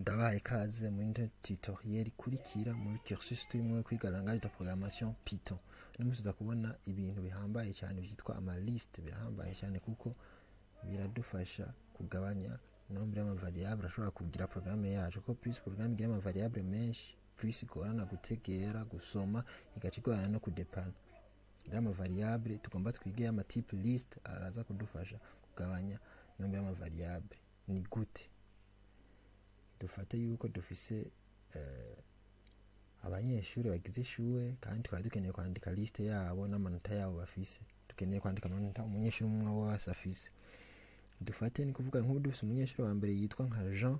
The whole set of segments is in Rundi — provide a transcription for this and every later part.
Ndabahaye ikaze muri tutoriel ikurikira muri cursus turimo kwiga langage de programmation Python. Uno munsi tuza kubona ibintu bihambaye cyane vyitwa ama liste. Birahambaye cyane kuko biradufasha kugabanya nombre y'ama variable ashobora kugira programme yacu, kuko plus programme igira ama variable menshi, plus igorana gutegera, gusoma, igaca igorana no kudepana. Rero ama variable tugomba twige ama type list araza kudufasha kugabanya nombre y'ama variable. Ni gute? Dufate yuko dufise abanyeshuri bagize ishure, kandi tukaba dukeneye kwandika liste yabo n'amanota yabo bafise. Dukeneye kwandika amanota umunyeshuri umwe wese afise. Dufate ni kuvuga nk'ubu dufise umunyeshuri wa mbere yitwa nka Jean,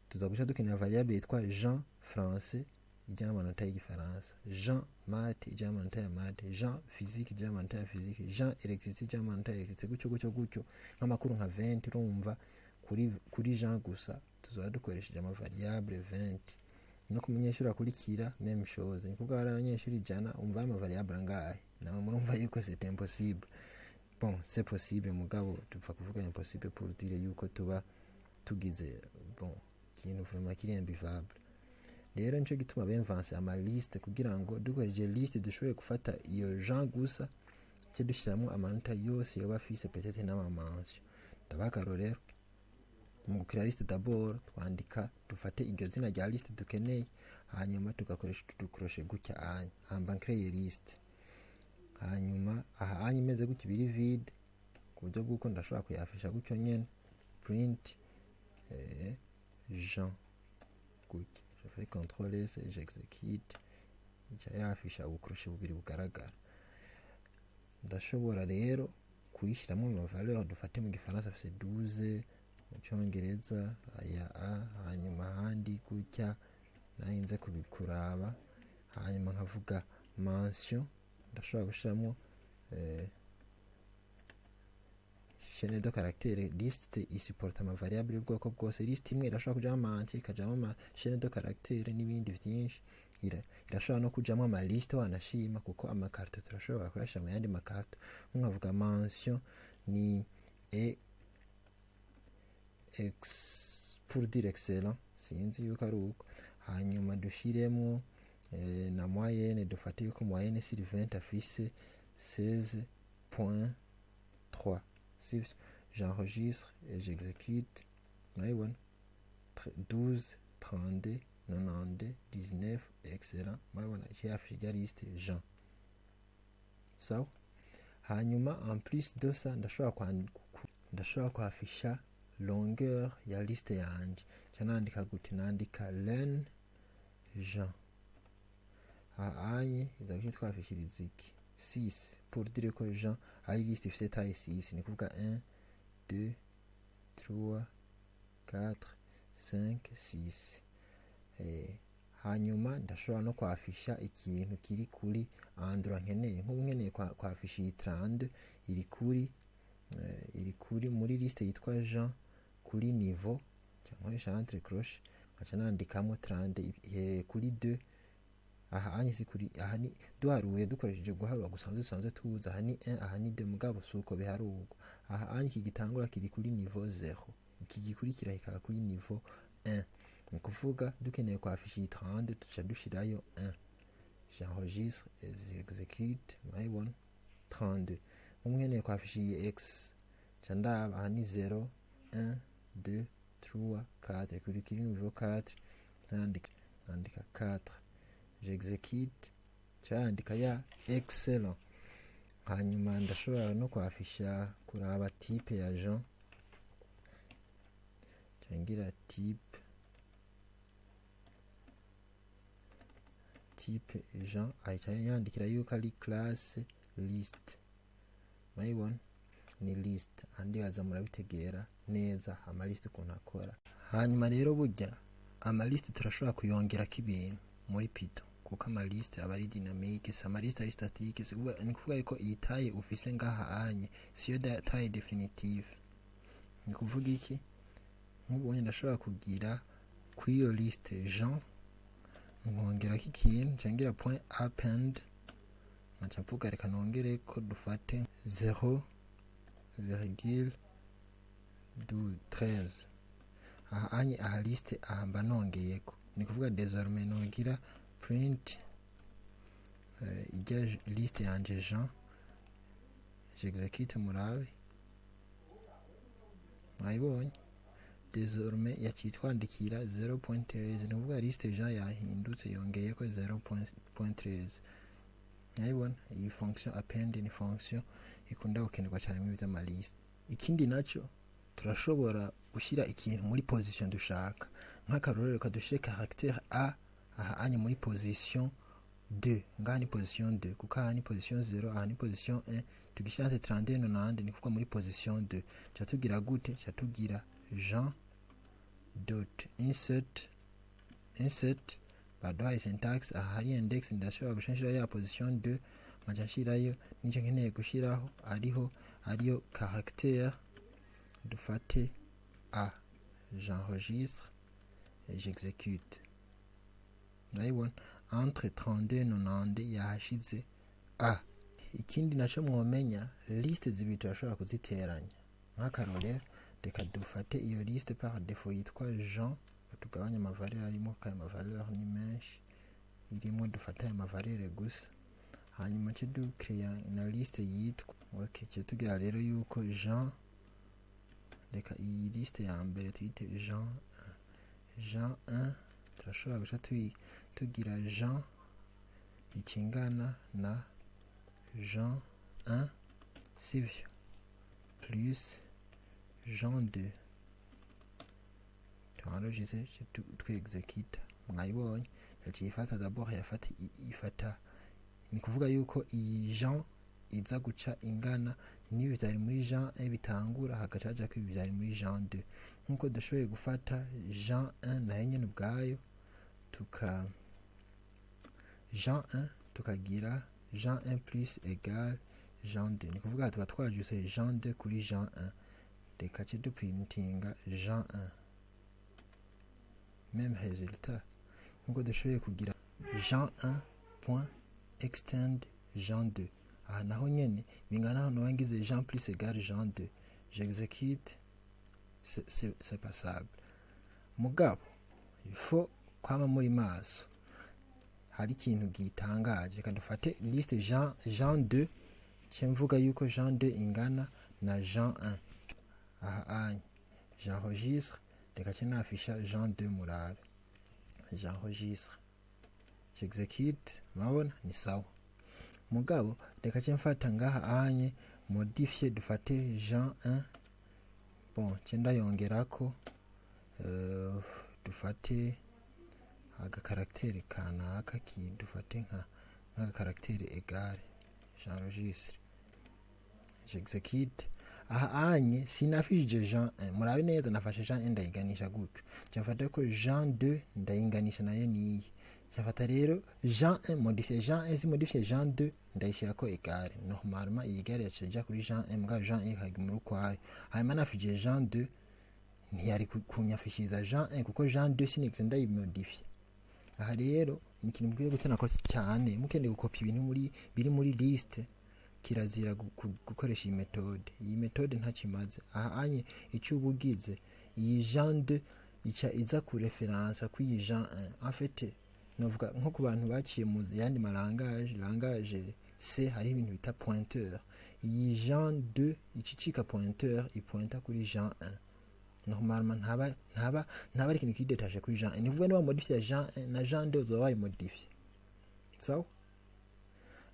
tuza guca dukenera variable yitwa Jean français ijyamo amanota y'igifaransa, Jean math ijyamo amanota ya math, Jean physique ijyamo amanota ya physique, Jean électricité ijyamo amanota ya électricité, gutyo gutyo gutyo, nk'amakuru nka 20. Urumva kuri Jean gusa tuzaba dukoresheje ama variable 20. No ku munyeshuri akurikira, même chose. Ni kuvuga hari abanyeshuri 100, umva ama variable angahe? Nawe murumva yuko c'est impossible. Bon, c'est possible, mugabo tupfa kuvuga impossible pour dire yuko tuba tugize, bon, ikintu vraiment kiri imbuvable. Rero nico gituma bemvanse ama liste, kugira ngo dukoresheje liste dushobore gufata iyo Jean gusa, cyo dushyiramo amanota yose yoba afise, peut-être n'ama mention. Ndabaha akarorero. Mu gukira liste, d'abord twandika, dufate iryo zina rya liste dukeneye, hanyuma tugakoresha utu dukroshe gutya anya hamba ncreye liste. Hanyuma aha anya imeze gutya, ibiri vide, ku buryo bw'uko ndashobora kuyafisha gutyo nyene, print Jean gutya. Je fais CTRL S, j'exécute, ica yafisha ubukroshe bubiri bugaragara. Ndashobora rero kuyishyiramo ama valeur. Dufate mu gifaransa afise 12, mu cyongereza aya a, hanyuma ahandi gutya narinze kubikuraba. Hanyuma nkavuga mention, ndashobora gushiramo chaîne de caractère. Liste isupporta ama variable y'ubwoko bwose. Liste imwe irashobora kujamo ama entier, ikajamo ama chaîne de caractère n'ibindi vyinshi. Irashobora no kujamo ama liste wanashima, kuko amakarto turashobora kuyashira mu yandi makarto. Nkavuga mention ni e ex pour dire excellent, sinzi yuko ari uko. Hanyuma dushiremo na moyenne. Dufate yuko moyenne sur 20 afise 16.3, sivyo? J'enregistre et j'exécute. Murabibona, 12, 32, 92, 19, excellent. Murabibona yafishe rya liste Jean. Sawa. Hanyuma en plus de ça, ndashobora kwafisha longueur ya liste yanje. Ca nandika gute? Nandika len Jean. Ahanye iza guca twafishiriza iki? 6, pour dire ko Jean ari liste ifise taille 6. Ni kuvuga 1, 2, 3, 4, 5, 6. Hanyuma ndashobora no kwafisha ikintu kiri kuri endroit nkeneye. Nk'ubu nkeneye kwafisha iyi 32 iri kuri muri liste yitwa Jean kuri niveau, nkoresha entre crochet, nkaca nandikamo 30 iherereye kuri 2. Aha anye si kuri, aha ni duharuye dukoresheje guharura gusanzwe dusanzwe tuzi, aha ni 1, aha ni 2, mugabo suko biharurwa. Aha anye iki gitangura kiri kuri niveau 0, iki gikurikira kikaba kuri niveau 1. Ni kuvuga dukeneye kwafisha iyi 30, tuca dushirayo 1. J'enregistre et j'exécute. Murabibona, 32. Nkeneye kwafisha iyi x, ca ndaba aha ni 0, 1, 2, 3, 4, kuri kiri niveau 4, nandika 4, j'exécute, cyandika ya excellent. Hanyuma ndashobora no kwafisha kuraba type ya Jean, cangira type Jean, ahica yandikira yuko ari classe liste. Murabibona ni liste. Andi baza murabitegera neza amaliste ukuntu akora. Hanyuma rero burya amaliste turashobora kuyongerako ibintu muri Python, kuko amaliste aba ari dynamique, si amaliste ari statique. Ni kuvuga yuko iyi taille ufise ngaha anye siyo taille définitive. Ni kuvuga iki? Nk'ubonye ndashobora kugira kuri iyo liste Jean nkongerako ikintu, cangira point append, nkaca mvuga reka nongere ko dufate 0,13. Aha anye, aha liste, aha mba nongeyeko. Ni kuvuga désormais nogira print ijya liste yanje Jean. J'exécute, murabe, mwayibonye. Désormais yaciye twandikira 0.13. Ni kuvuga liste Jean yahindutse, yongeyeko 0.13. Mwayibona, iyi fonction append ni fonction ikunda gukenerwa cyane muri vy'amaliste. Ikindi naco, turashobora gushyira ikintu muri position dushaka. Nk'akarorero, reka dushire caractère a aha anye muri position 2. Ngaha ni position 2, kuko aha ni position 0, aha ni position 1. Tugishyira entre 32 90, ni kuvuga muri position 2. Ca tugira gute? Ca tugira Jean dot insert. Insert baduhaye syntaxe. Aha hari index, ndashobora guca nshirayo ya position 2, nkaca nshirayo n'icyo nkeneye gushiraho, ariho ariyo caractère, dufate a. J'enregistre et j'exécute. Ndayibona, entre 32 90 yahashize a. Ikindi naco mwomenya, liste zibiri turashobora kuziteranya. Nk'akarorero, reka dufate iyo liste par défaut yitwa Jean, tugabanye amavaleur arimo, kuko ayo mavaleur ni menshi irimo. Dufate ayo mavaleur gusa, hanyuma ce ducreya na liste yitwa, ok, ce tugira rero yuko Jean, reka iyi liste ya mbere tuyite Jean 1. Jean 1, turashobora guca tugira Jean ikingana na Jean 1, sivyo, plus Jean 2. Tuenregistre, twexécute. Mwayibonye, yaciye ifata d'abord, irafata, ifata, ni kuvuga yuko iyi Jean iza guca ingana n'ibi vyari muri Jean 1 bitangura, hagaca hajako ibi vyari muri Jean 2. Nkuko dushoboye gufata Jean 1 nayo nyene ubwayo, tuka Jean 1, tukagira Jean 1 plus égal Jean 2, ni kuvuga tuba twajuse Jean 2 kuri Jean 1. Reka ce duprintinga Jean 1, même résultat. Nkuko dushoboye kugira Jean 1 point extend Jean 2, aha naho nyene bingana hano wangize Jean plus égal Jean 2. J'exécute, c'est passable. Mugabo il faut kwama muri maso, hari ikintu gitangaje. Reka dufate liste Jean, Jean 2, nce mvuga yuko Jean 2 ingana na Jean 1. Aha anye j'enregistre, reka ce nafisha Jean 2, murabe. J'enregistre, j'exécute, murabona ni sawa. Mugabo reka ce mfata ngaha anye modifie, dufate Jean 1, bon, ce ndayongerako dufate agakaragitere kanaka ki, dufate nka nk'agakaragitere égale. J'enregistre, j'exécute. Aha anye sinafishije Jean 1, murabe neza. Nafashe Jean 1 ndayiganisha gutyo, cyafata ko Jean 2 ndayinganisha nayo niyi. Cyafata rero Jean 1 modifie Jean 1, si modifie Jean 2, ndayishyirako égale. Normalement iyi égale yaciye ija kuri Jean 1, mugabo Jean 1 ikaguma ukwayo. Hanyuma nafishije Jean 2, ntiyari kunyafishiriza Jean 1, kuko Jean 2 sinigeze ndayimodifie. Aha rero ni ikintu mukwiye gutena ko cyane mukeneye gukopa ibintu muri biri muri liste. Kirazira gukoresha iyi méthode. Iyi méthode ntakimaze. Aha anye icyo uba ugize, iyi Jean 2 ica iza ku referansa kw'iyi Jean 1. En fait, novuga nko ku bantu baciye mu yandi malangage, langage C, hari ibintu bita pointeur. Iyi Jean 2 icicika pointeur, ipointa kuri Jean 1. Normalement ntaba ari ikintu kidétaché kuri Jean 1. Ni kuvuga niba modifie Jean 1 na Jean 2, uzoba wayimodifie, sawa?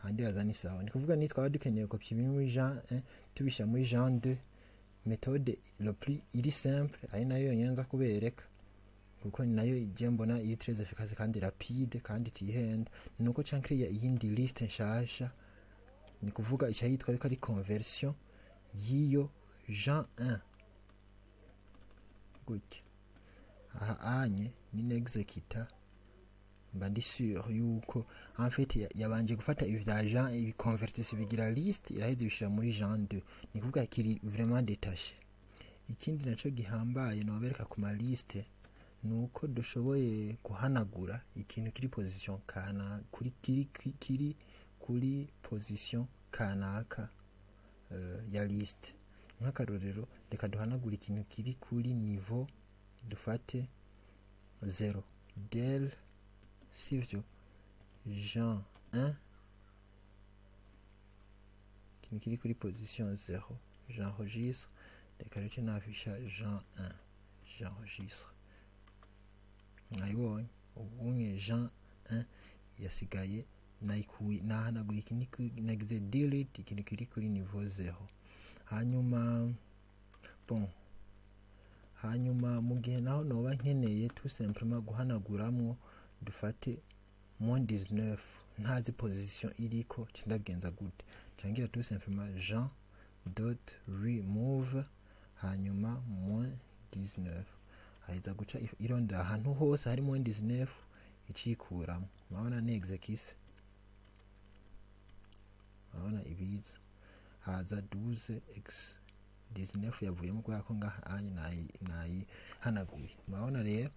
Ahandi haza ni sawa. Ni kuvuga ni twaba dukeneye kopya ibiri muri Jean 1 tubishyira muri Jean 2, méthode le plus iri simple, ari nayo yonyine nza kubereka, kuko ni nayo igiye mbona iri très efficace kandi rapide kandi itihenda, ni uko ca nkiriya iyindi liste nshasha. Ni kuvuga ica yitwa ariko ari conversion y'iyo Jean 1 gutya. Aha anye ni nexecuta, mba ndi sûr yuko en fait yabanje gufata ibi vya Jean, ibiconvertisse, bigira liste, iraheza ibishira muri Jean 2. Ni kuvuga kiri vraiment détaché. Ikindi naco gihambaye nobereka ku ma liste, nuko dushoboye guhanagura ikintu kiri position kana kuri kiri kuri position kanaka ya liste. Nk'akarorero, reka duhanagura ikintu kiri kuri niveau Dufate 0 del, sivyo, Jean 1, ikintu kiri kuri position 0, j'enregistre. Reka rero nafisha Jean 1, j'enregistre. Mwayibonye ubunye Jean 1 yasigaye, nayikuye, nahanaguye iki, nagize delete ikintu kiri kuri niveau 0. Hanyuma, bon, hanyuma mu gihe naho noba nkeneye tout simplement guhanaguramwo, dufate moins 19, ntazi position iriko, nca ndabigenza gute? Nca tout simplement Jean dot remove, hanyuma moins 19, aheza guca irondera ahantu hose hari moins 19, icikuramo. Murabona ni exécute, murabona ibiza haza 12 x 19 yavuyemo kubera ko ngaha anye nayihanaguye. Murabona rero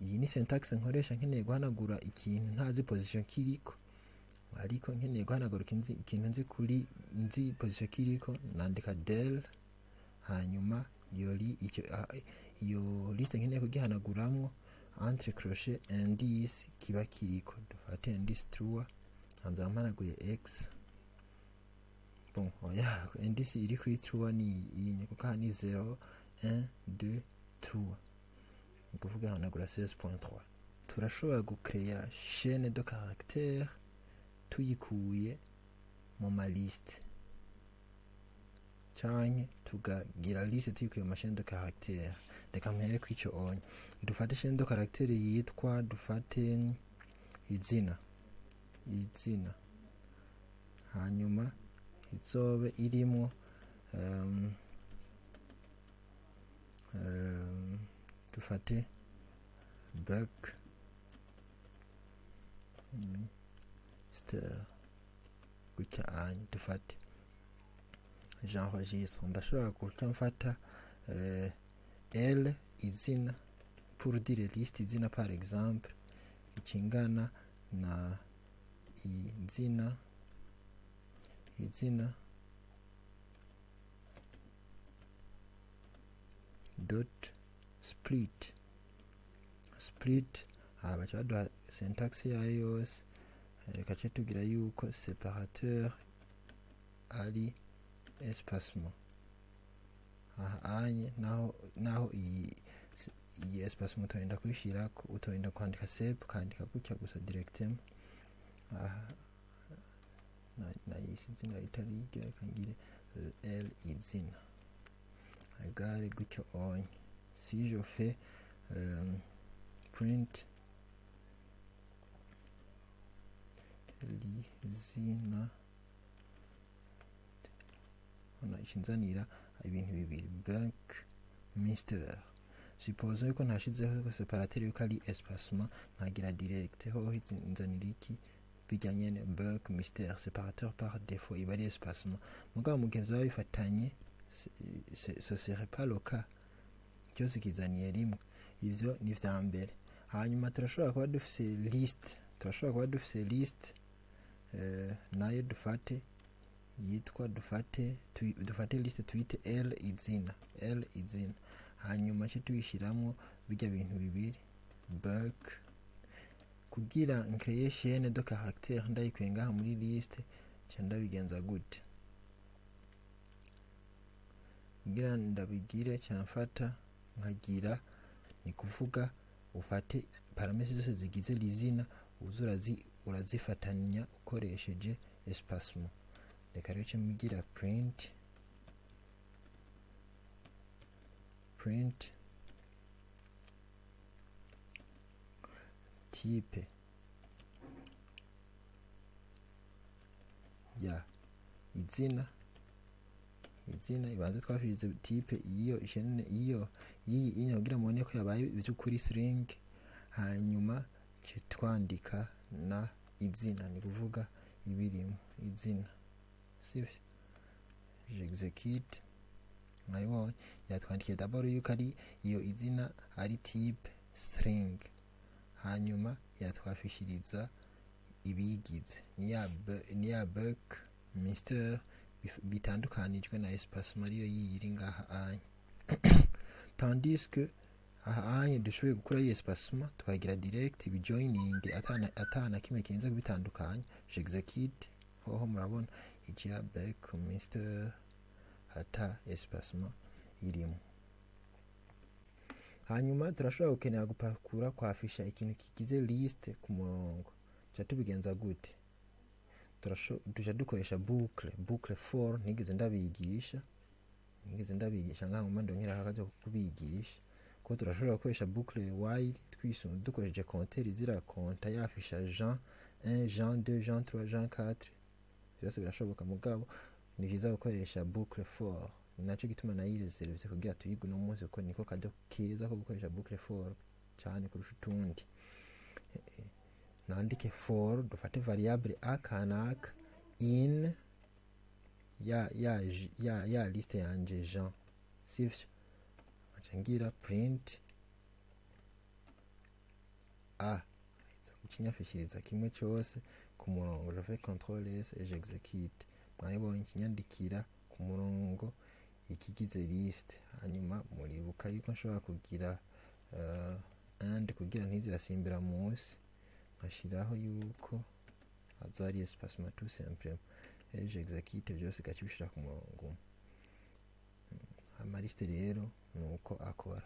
iyi ni syntaxe nkoresha nkeneye guhanagura ikintu ntazi position kiriko, ariko nkeneye guhanagura ikintu nzi kuri nzi position kiriko, nandika del, hanyuma iyo icyo iyo liste nkeneye kugihanaguramwo, entre crochet, indice kiba kiriko. Dufate indice 3, hanza mpanaguye x. Bon, oya, indice iri kuri 3 ni iyi, kuko aha ni 0, 1, 2, 3, ni kuvuga hanagura 16.3. Turashobora gucrea chaîne de caractère tuyikuye mu ma liste, canke tukagira liste tuyikuye mu ma chaîne de caractère. Reka mpere kw'ico onye. Dufate chaîne de caractère yitwa, dufate izina, izina, hanyuma izobe irimwo dufate Buck Mister gutya anye, dufate, j'enregistre. Ndashobora guca mfata L izina, pour dire liste izina par exemple, ikingana na izina, izina dot split. Split aha baca baduha syntaxe yayo yose. Reka ce tugira yuko séparateur ari espacement. Aha anye naho iyi espacement utorinda kuyishirako, utorinda kwandika sep, ukandika gutya gusa directement. Aha nayise izina ritari iryo, reka ngire l izina égale gutyo onye. Si je fais print izina, ona ishinzanira ibintu bibiri, Bank Mister. Suppose yuko ntashizeho séparateur yuko ari espacement, nkagira direct, hoho nzanira iki? Bijya nyene, Bank Mister. Séparateur par défaut iba ari espacement, mugabo mu gihe vyoba bifatanye, ce serait pas le cas, byose kizaniye rimwe. Ivyo ni vya mbere. Hanyuma turashobora kuba dufise liste, turashobora kuba dufise liste nayo dufate yitwa, dufate liste tuyite l izina, l izina, hanyuma ce tuyishiramwo bijya bintu bibiri, Buck. Kugira ncreye chaîne de caractère ndayikuye ngaha muri liste, nca ndabigenza gute? Kugira ndabigire, nca mfata nkagira, ni kuvuga ufate paramètres zose zigize lizina, uza urazifatanya ukoresheje espacement. Reka rero ce mbigira print type ya izina, izina ibanze twafirize type iyo chaîne iyo iyi inya, kugira mubone ko yabaye ivy'ukuri string. Hanyuma ce twandika na izina, ni kuvuga ibirimo izina, sivyo? J'exécute. Mwabibonye, yatwandikiye d'abord yuko ari iyo izina ari type string, hanyuma yatwafishiriza ibiyigize, ni ya Buck Mister bitandukanijwe na espacement, ariyo yiri ngaha anya. Tandis que Aha anye dushoboye gukora iyi espacement, tukagira direct bijoining atana kimwe kirinze kubitandukanya. J'exécute, hoho murabona ija back Mr ata espacement irimo. Hanyuma turashobora gukenera gupakura, kwafisha ikintu kigize liste ku murongo. Tuca tubigenza gute? Duca dukoresha boucle for. Ntigeze ndabigisha ngaha, nguma ndongera akaja kubigisha ko turashobora gukoresha boucle while twisunze dukoresheje compteur zira konta yafisha Jean 1, Jean 2, Jean 3, Jean 4, byose birashoboka. Mugabo ni vyiza gukoresha boucle for. Ni naco gituma nayireservye kugira tuyige uno munsi, kuko niko kado keza ko gukoresha boucle for cyane kurusha utundi. Nandike for, dufate variable a kanaka in ya liste yanje Jean, sivyo? Nkaca ngira print a, iza gukinyafishiriza kimwe cyose ku murongo. Je fais contrôle S et j'exécute. Mwabibonye, ikinyandikira ku murongo ikigize liste. Hanyuma muribuka yuko nshobora kugira and kugira ntizirasimbira munsi, nkashiraho yuko azo ari espacement tout simplement, et j'exécute, byose gaca bishira ku murongo umwe. Amaliste rero nuko akora.